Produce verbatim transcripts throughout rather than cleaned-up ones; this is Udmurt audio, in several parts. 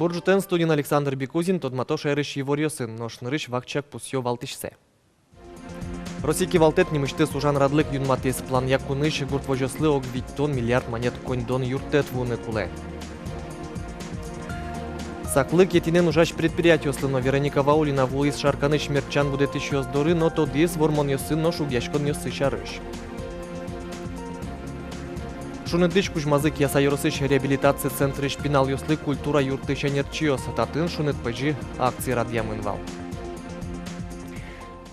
Ӝытэн студиын Александр Бекузин. Тодмато шаерысь иворъёсын, нош нырысь вакчияк пусъё валтӥсьсэ. Россия кивалтэт нимысьтыз ужан радлык юнматӥз. Планъя кунысь гурт возёслы ог витьтон миллиард манет коньдон юрттэт вуыны кулэ. Саклык етӥнэн ужась предприятиослы но. Вероника Ваулина вуиз Шарканысь мерчан будэтӥсьёс доры но тодӥз вормонъёссы но шугъяськонъёссы сярысь. Шунытысь кузьмазы Кияса ёросысь реабилитаци центрысь пиналъёслы культура юртысь ӧнерчиос. Татын «Шуныт пӧзи» акци радъямын вал.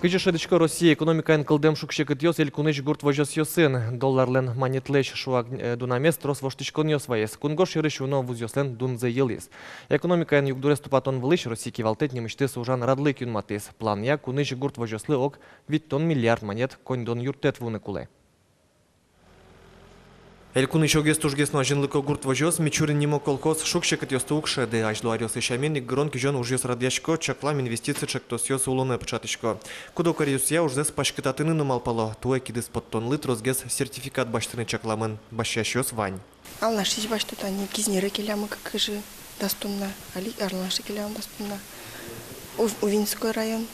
Кызьы шӧдӥсько Россия экономикаын кылдэм шуг-секытъёс элькунысь гурт возёсъёсын? Долларлэн манетлэсь шуак, э, дунамез трос воштӥськонъёс ваиз. Кунгож сьӧрысь уно вузъёслэн дунзэ йылӥз. Экономикаын югдурез тупатон вылысь Россия кивалтэт нимысьтыз ужан радлык юнматӥз. Планъя кунысь гурт возёслы ог витьтон миллиард манет коньдон юрттэт вуыны кулэ. Элькунысь огез тужгес но азинлыко гурт возёс, Мичурин нимо колхоз, шуг-секытъёсты уг шӧды. Азьло аръёсы сямен ик гырон-кизён ужъёс радъясько, чаклам инвестици ӵектосъёс улонэ пыӵатӥсько. Куд-ог каръёсъя ужзэс паськытатыны нуымал пало. Туэ кидыс поттонлы тросгес сертификат басьтыны чакламын. Басьясьёс вань. Алнашысь басьто тани, Кизнере келямы кык кыжы, дас тонна, али Алнаше келямы дас тонна. Ув-, Увинской район,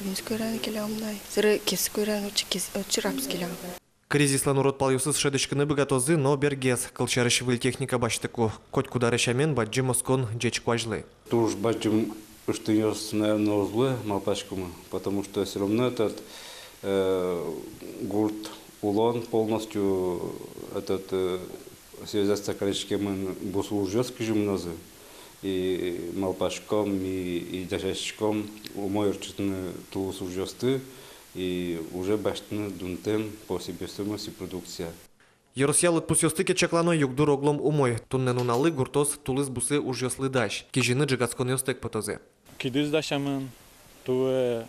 Увинской район келямы дай. Сыре Кесской район, отчы Кес-, отчы рапс келямы. Кризислэн урод палъёсыз шӧдӥськыны быгатозы, но бергес. Кылсярысь, выль техника басьтыку котькуд аре сямен бадӟым оскон ӟеч куазьлы. Туж бадӟым ыштонъёс, наверно, уз луэ, малпаськомы, потому что всё равно этот, э, гурт улон полностью, этот, э, связаться кариськемын бусы ужъёс кызьы мынозы. И малпаськом, и, и дасяськом умой ортчытыны тулыс ужъёсты и уже басьтыны дунтэм по себестоимости продукция. Ёросъя лыдпусъёсты ке чаклано, югдур оглом умой. Туннэ нуналлы гуртъёс тулыс бусы ужъёслы дась. Кизьыны ӝегатсконъёстэк потозы. Кидыс дасямын, туэ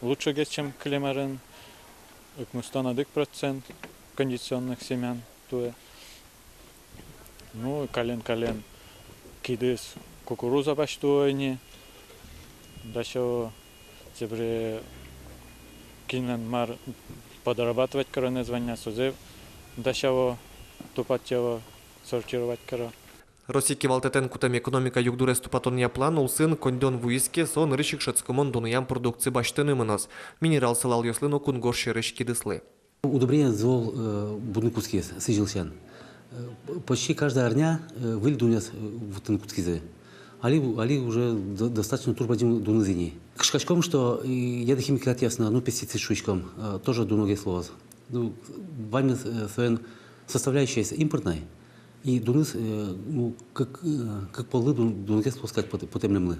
лучшегес, чем кылем арын, укмыстон одӥг процент кондиционных семян туэ. Ну, каллен-каллен кидыс кукуруза басьто ини, дасяло, собере кинлэн мар подрабатывать каронэз вань на, сое дасяло, тупатъяло, сортировать каро. Россия кивалтэтэн кутэм экономика югдурез тупатонъя план улсын коньдон вуиз ке, со нырысь ик шӧдскымон дунъям продукция басьтыны мыноз. Минерал сылалъёслы но кунгож сьӧрысь кидыслы. Удобрениез зол, э, будыны кутскиз сӥзьылсен. Э, почти каждый арня, э, выль дунъёс, э, вуттыны кутскизы. Али, али уже до-, достаточно туж бадӟым дуныз ини. Кышкаськом, что и ядохимикатъёс но, ну, пестицид шуиськом, э, тоже дуногес луоз. Ну, ваньмыз, э, соин составляющаясь импортной. И дуныз, э, ну, кык, э, кык поллы дун-, дуногес луоз кадь пот-, потэмлемлы.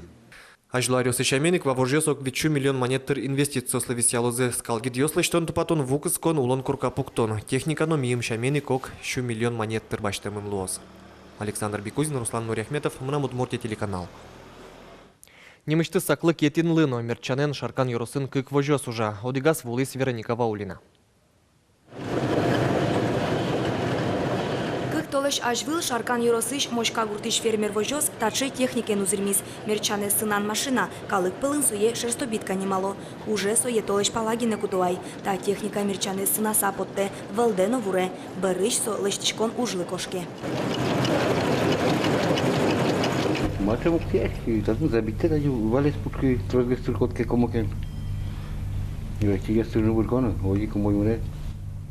Азьло аръёсы сямен ик Вавожъёс ог вить сю миллион манет тыр инвестициослы висъялозы. Скал гидъёс лэсьтон, тупатон, ву кыскон, улон корка пуктон. Техника но миым сямен ик ог сю миллион манет тыр басьтэмын луоз. Александр Бекузин, Руслан Нуриахметов, «Мынам Удмуртие» телеканал. Нимысьтыз саклык етӥнлы но. Мерчанэн Шаркан ёросын кык возёс ужа. Одӥгаз вуылӥз Вероника Ваулина. Кык толэзь азьвыл Шаркан ёросысь Моська гуртысь фермер возёс таӵе техникаен узырмиз. Мерчанэз сынан машина, калык пӧлын сое шерстобитка нимало. Уже сое толэзь пала гинэ куто ай. Та техника мерчанэз сынаса поттэ, вӧлдэ но вуре. Бӧрысь со лэсьтӥськон ужлы кошке. Мачем уг тӥяськы, татын забиттэ, тани валес пушкы тросгес тыр котьке комокен. Весьтӥгес тыр но вырконо, озьы ик умой мынэ.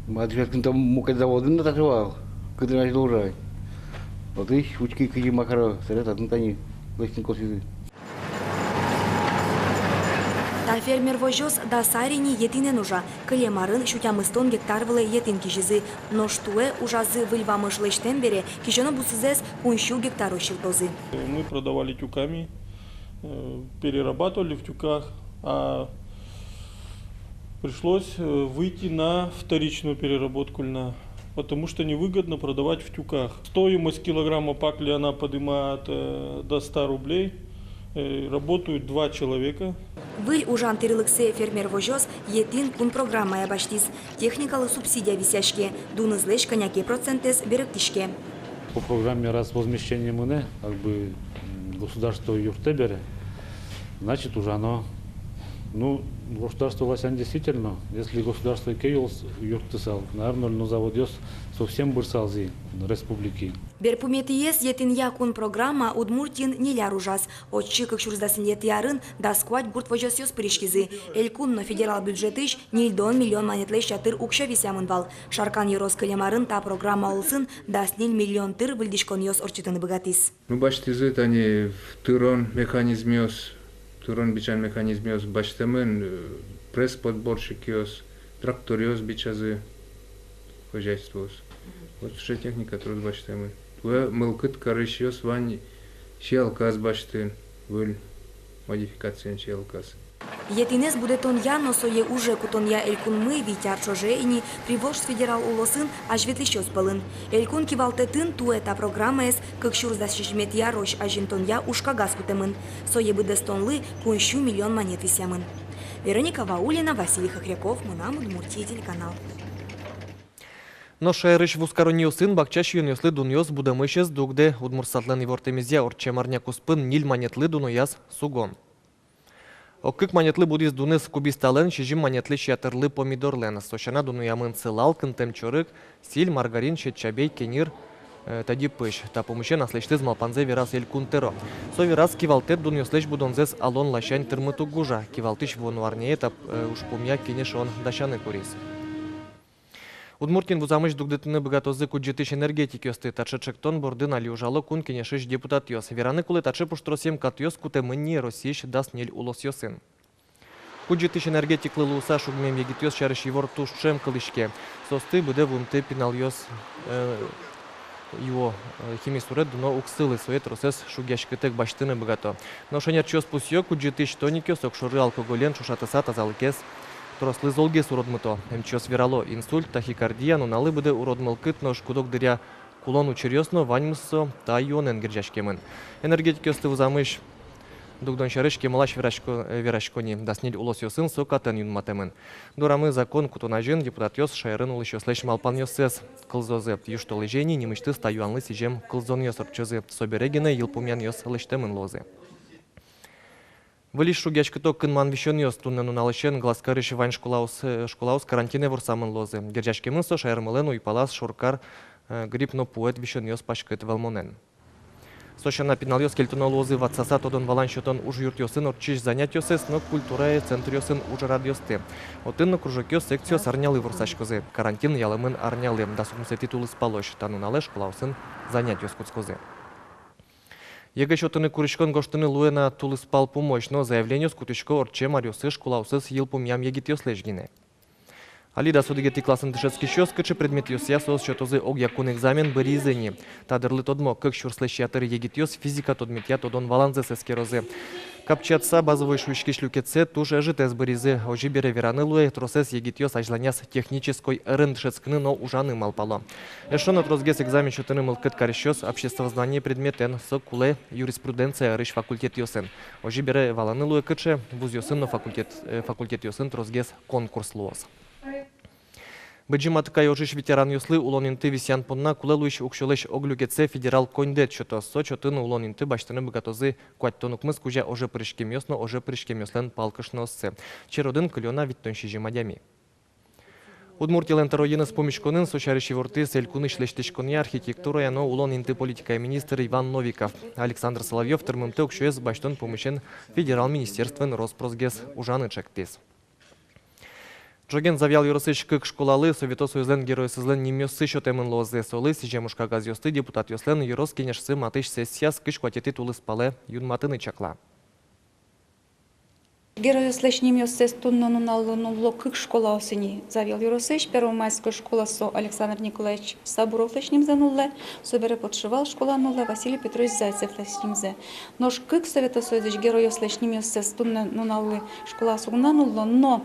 Ма, дышетскын та мукет заводын но таӵе вал, кытын азьло ужай. Отысь учки, кызьы ма каро, собере татын тани лэсьтыны косӥзы. Та фермер возёс дас ар ини етӥнэн ужа. Кылем арын сю тямыстон гектар вылэ етӥн кизизы. Нош туэ ужазы выль вамыш лэсьтэм бере, кизёно бусызэс куинь сю гектарозь сюртозы. Мы продавали тюками, э, перерабатывали в тюках, а пришлось, э, выйти на вторичную переработку льна, потому что невыгодно продавать в тюках. Стоимость килограмма пакли, она подымает, э, до ста рублей. Э, работают два человека. Выль ужан тирлыксэ фермер возёс «Етӥн кун» программая басьтӥз. Техникалы субсидия висъяське, дунызлэсь кӧня ке процентэз берыктӥське. По программе, раз возмещение мынэ, как бы, м, государство юрттэ бере, значит, ужано. Ну, государство ласянь действительно, если государство ик ӧй улс юрттысал, наверно, льнозаводъёс Совсем бырсалзы республики. Берпуметӥез «Етӥнъя кун» программа Удмуртиын ньыль ар ужаз. Отчы кык сюрс дас ньылетӥ арын дас куать гурт возёсъёс пыриськизы. Элькун но федерал бюджетысь ньыльдон миллион манетлэсь ятыр уксё висъямын вал. Шаркан ёрос кылем арын та программа улсын дас ньыль миллион тыр выльдӥськонъёс ортчытыны быгатӥз. Ну, басьтӥзы тани тырон механизмъёс, тырон бичан механизмъёс басьтэмын, э, пресс-подборщикъёс, тракторъёс бичазы хозяйствоос. Вот уже техника трос басьтэмын. Туэ мылкыд карисьёс вань сеялкаос басьтыны, выль модификациен сеялкаос. Етӥнэз будэтонъя но сое уже кутонъя элькунмы вить ар ӵоже ини Приволжск федерал улосын азьветлӥсьёс пӧлын. Элькун кивалтэтын туэ та программаез кык сюрс дас сизьыметӥ арозь азинтонъя ужкагаз кутэмын. Сое быдэстонлы куинь сю миллион манет висъямын. Вероника Ваулина, Василий Хохряков, «Мынам Удмуртие» телеканал. Нош шаерысь вузкаронниосын бакча сиёнъёслы дунъёс будэмысь ӧз дугдэ. Удмуртстатлэн ивортэмезъя, ортчем арня куспын ньыль манетлы дунояз сугон. Ог кык манетлы будӥз дуныз кубисталэн, сизьым манетлэсь ятырлы помидорлэн. Со сяна дуноямын сылал, кынтэм чорыг, сӥль, маргарин, сетчабей, кеньыр, э, тӧдьы пызь. Та пумысен аслэсьтыз малпанзэ вераз Элькун тӧро. Со вераз, кивалтэт дунъёслэсь будонзэс алон ласянь тырмыт уг ужа. Кивалтӥсь вуоно арняе та, э, ужпумъя кенешон дасяны куриз. Удмуртиын вузамысь дугдытыны быгатозы кудӟытӥсь энергетикъёсты. Таӵе ӵектон бордын али ужало Кун Кенешысь депутатъёс. Вераны кулэ, таӵе пуштросъем катъёс кутэмын ни Россиысь дас ньыль улосъёсын. Кудӟытӥсь энергетиклы луыса шугмем егитъёс сярысь ивор туж ӵем кылӥське. Соосты быдэ вуымтэ пиналъёс, э, юо, э, хими суред дуно уг сылы, сое тросэз шугъяськытэк басьтыны быгато. Нош ӧнерчиос пусъё, кудӟытӥсь тоникъёс огшоры алкоголен ӵошатыса тазалыкез трослы золгес уродмыто. Эмчиос верало, инсульт, тахикардия, нуналлы быдэ урод мылкыд, нош куд-ог дыръя кулон учыръёс но, ваньмыз со та юонэн герӟаськемын. Энергетикъёсты вузамысь дугдон сярысь кемалась верасько, э, верасько ни. Дас ньыль улосъёсын со катэн юнматэмын. Дорамы закон кутон азьын депутатъёс шаерын улӥсьёслэсь малпанъёссэс кылзозы. Южтолэзе ини нимысьтыз та юанлы сӥзем кылзонъёс ортчозы. Собере гинэ йылпумъянъёс лэсьтэмын луозы. Выльысь шугъяськыто кынман висёнъёс. Туннэ нуналысен Глазкарысь вань школаос, э, школаос карантинэ ворсамын луозы. Герӟаськемын со шаермылэн уйпалаз шоркар, э, грипп но пуэт висёнъёс паськыт вӧлмонэн. Со сяна, пиналъёс кельтоно луозы ватсаса тодон-валан сётон ужъюртъёсын ортчись занятиосэс но культурая центръёсын ужрадъёсты. Отын но кружокъёс, секциос арнялы ворсаськозы. Карантин ялэмын арнялы, дас укмысэтӥ тулыспалозь. Та нуналэ школаосын занятиос кутскозы. ЕГЭ сётыны куриськон гожтыны луэ на тулыспал пумозь, но заявлениос кутӥсько ортчем аръёсы школаосыз йылпумъям егитъёслэсь гинэ. Али дас одӥгетӥ классын дышетскисьёс, кыӵе предметъёсъя соос сётозы огъякун экзамен, быръизы ни. Та дырлы тодмо, кык сюрслэсь ятыр егитъёс физика тодметъя тодон-валанзэс эскерозы. Капчиятыса, базовой шуиськись люкетсэ туж ӧжытэз быръизы. Озьы бере, вераны луэ, тросэз егитъёс азьланяз технической ӧрын дышетскыны но ужаны малпало. Эшшо но тросгес экзамен сётыны мылкыд карисьёс обществознание предметэн, со кулэ юриспруденция ӧрысь факультетъёсын. Озьы бере, валаны луэ, кыӵе вузъёсын но факультет, э, факультетъёсын тросгес конкурс луоз. Быдӟым Атыкай ожысь ветеранъёслы улон инты висъян понна кулэ луись уксёлэсь ог люкетсэ федерал коньдэт сётоз. Со чотын улон инты басьтыны быгатозы куатьтон укмыс кузя оже пыриськемъёс но оже пыриськемъёслэн палкышнооссы. Черодын кылё на витьтон сизьым адями. Удмуртилэн тӧроеныз пумиськонын со сярысь ивортӥз элькунысь лэсьтӥськонъя, архитектурая но улон инты политикая министр Иван Новиков. Александр Соловьёв тырмымтэ уксёез басьтон пумысен федерал министерствоен рос-просгес ужаны ӵектӥз. Ӝоген Завьял ёросысь кык школалы Совето Союзлэн геройёсызлэн нимъёссы сётэмын луозы. Солы сӥзем ужкагазъёсты депутатъёслэн ёрос кенешсы матысь сессияз кызь куатетӥ тулыспалэ юнматыны чакла. Геройёслэсь нимъёссэс туннэ нуналлы нулло кык школаос ини Завьял ёросысь. Первомайской школа, со Александр Николаевич Сабуровлэсь нимзэ нуллэ, собере Подшивал школа нуллэ Василий Петрович Зайцевлэсь нимзэ. Нош кык Совето Союзысь геройёслэсь нимъёссэс туннэ нуналлы школаос уг на нулло, но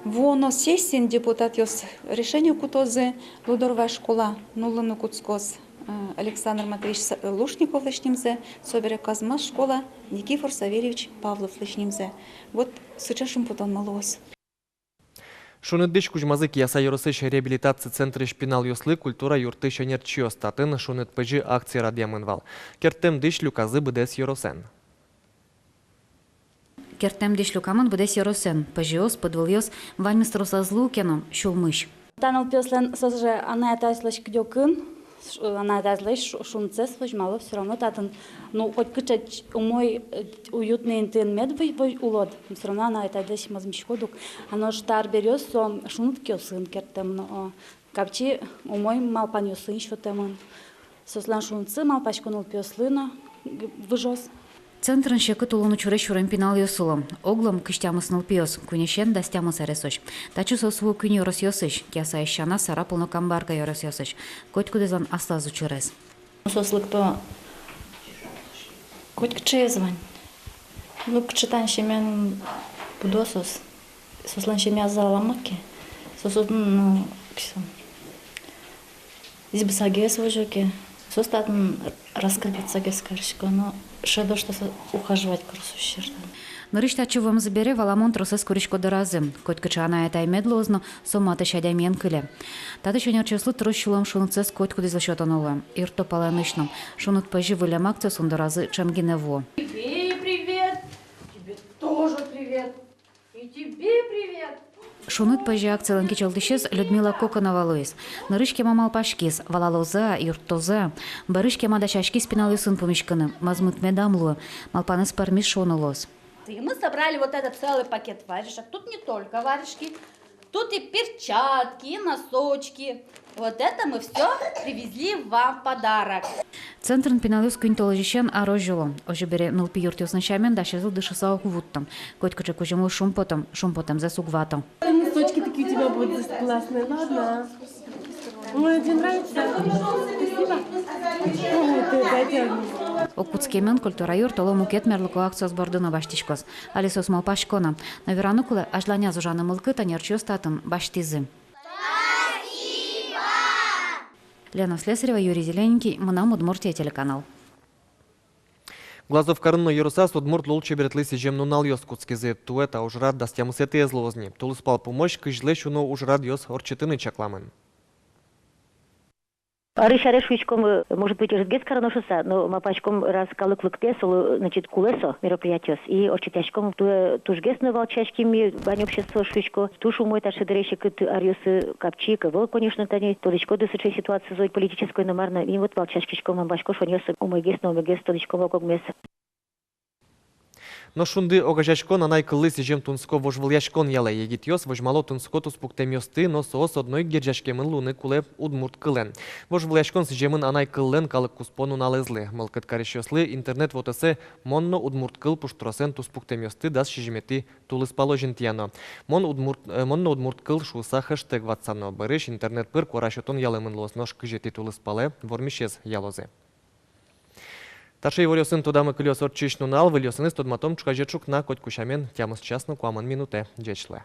вуоно сессиын депутатъёс решение кутозы: Лудорвай школа нуллыны кутскоз, э, Александр Матвеевич Са-, Лушниковлэсь нимзэ, собере Казмас школа Никифор Савельевич Павловлэсь нимзэ. Вот сыӵе шумпотонмы луоз. Шуныт дӥсь кузьмазы Кияса ёросысь реабилитаци центрысь пиналъёслы культура юртысь ӧнерчиос. Татын «Шуныт пызьы» акция радъямын вал. Керттэм дӥсь люказы быдэс ёросэн. Керттэм дӥсь люкамын быдэс ёросэн. Пызьыос, пыдвылъёс, ваньмыз трос ӧз луы ке но, сюлмысь. Та нылпиослэн соос же анай-атайзылэсь кыдёкын, ш-, анай-атайзылэсь шу-, шунытсэс возьмало всё равно татын. Ну, котькыӵе ч-, умой, э, уютный интыын мед вы-, вы-, улод, всё равно анай-атайдэс мозмиськод ук. А нош та арбериос со шуныт киосын керттэмын, о, капчи умой малпанъёсын сётэмын. Соослэн шунытсы, малпасько, нылпиослы но г-, выжоз. Центрын секыт улон учырез сюрем пиналъёс уло. Оглом кызь тямыс нылпиос, куиньысен дас тямыс аресозь. Татчы соос вуо куинь ёросъёсысь: Кияса, Эсчана, Сарапул но Камбарка ёросъёсысь. Котькудӥзлэн аслаз учырез. Соос лыкто котькыӵеез вань. Ну, кыӵе тань семьяын будо соос. Соослэн семьязы аламак ке, соос отын, ну, кисом, избысагес возё ке, соос татын раскрепостьсагес карисько, но шӧдо, что со ухаживать каро соос сьӧры татын. Нырысь татчы вуэмзы бере, валамон, тросэз курисько доразы. Котькыӵе анай-атай мед луоз но, со матысь адямиен кыле. Татысь ӧнерчиослы трос сюлэм шунытсэс котькудӥзлы сётоно луэ. Юртто палэнысь но. Шуныт пӧзьы выллем акциосын доразы ӵем гинэ вуо. Тебе привет, тебе тоже привет. И тебе привет. Шуныт пӧзьы акциялэн кичӧлтӥсез Людмила Коконова луиз. Нырысь кема малпаськиз, валалозы-а, юрттозы-а. Бӧрысь кема дасяськиз пиналъёсын пумиськыны, мӧзмыт медам луы, малпанэз пӧрмиз, шуоно луоз. И мы собрали вот этот целый пакет варежек. Тут не только варежки, тут и перчатки, и носочки. Вот это мы всё привезли вам в подарок. Центрын пиналъёс куинь толэзьысен арозь уло. Озьы бере, нылпи юртъёсын сямен, дасезлы дышыса уг вутто. Котькыӵе кузьымлы шумпотом, шумпотэмзэс уг вато. Носочки такие у тебя будут классные, ладно? Ой, тебе нравится? Спасибо. Ой, ты опять. Уг кутскемен, культура юрт оло мукет мерлыко акциос борды но басьтӥськоз. Али соос малпасько на. Но вераны кулэ, азьланяз ужаны мылкыд ӧнерчиос татын басьтӥзы. Лена Слесарева, Юрий Зелененький, «Мынам Удмуртие» телеканал. Глазов карын но ёросаз удмурт лулчеберетлы сӥзем нуналъёс кутскизы. Туэ та ужрад дас тямысэтӥез луоз ни. Тулыспал пумозь кызьлэсь уно ужрадъёс ортчытыны чакламын. Арысь аре шуиськом, может быть, ӧжытгес кароно шуыса, но малпаськом, раз калык лыктэ, солы, значит, кулэ со мероприятиос. И ортчытъяськом. Туэ тужгес но валчаським ми, вань общество, шуисько. Туж умой таӵе дыре секыт аръёсы капчи ик ӧвӧл, конечно, тани. Тодӥськоды, сыӵе ситуациез, ой, политической но мар но. И вот валчаськиськом, малпасько, шонер со умойгес но умойгес тодӥськом ог-огмес. Нош «Шунды» огазеяськон анай кыллы сӥзем тунсыко вожвылъяськон ялэ. Егитъёс возьмало тунсыко туспуктэмъёсты, но соос одно ик герӟаськемын луыны кулэ удмурт кылэн. Вожвылъяськон сӥземын анай кыллэн калык куспо нуналэзлы. Мылкыд карисьёслы интернет вотэсэ «Мон но удмурт кыл» пуштросэн туспуктэмъёсты дас сизьыметӥ тулыспалозь интыяно. «Мон удмурт, э, мон но удмурт кыл» шуыса хэштег ватсано. Бӧрысь интернет пыр куара сётон ялэмын луоз, нош кызетӥ тулыспалэ вормисез ялозы. Таӵе иворъёсын тодамы кылёз ортчись нунал. Выльёсыныз тодматом ӵуказе ӵукна. Котьку сямен, тямыс час но куамын минутэ. Ӟеч луэ.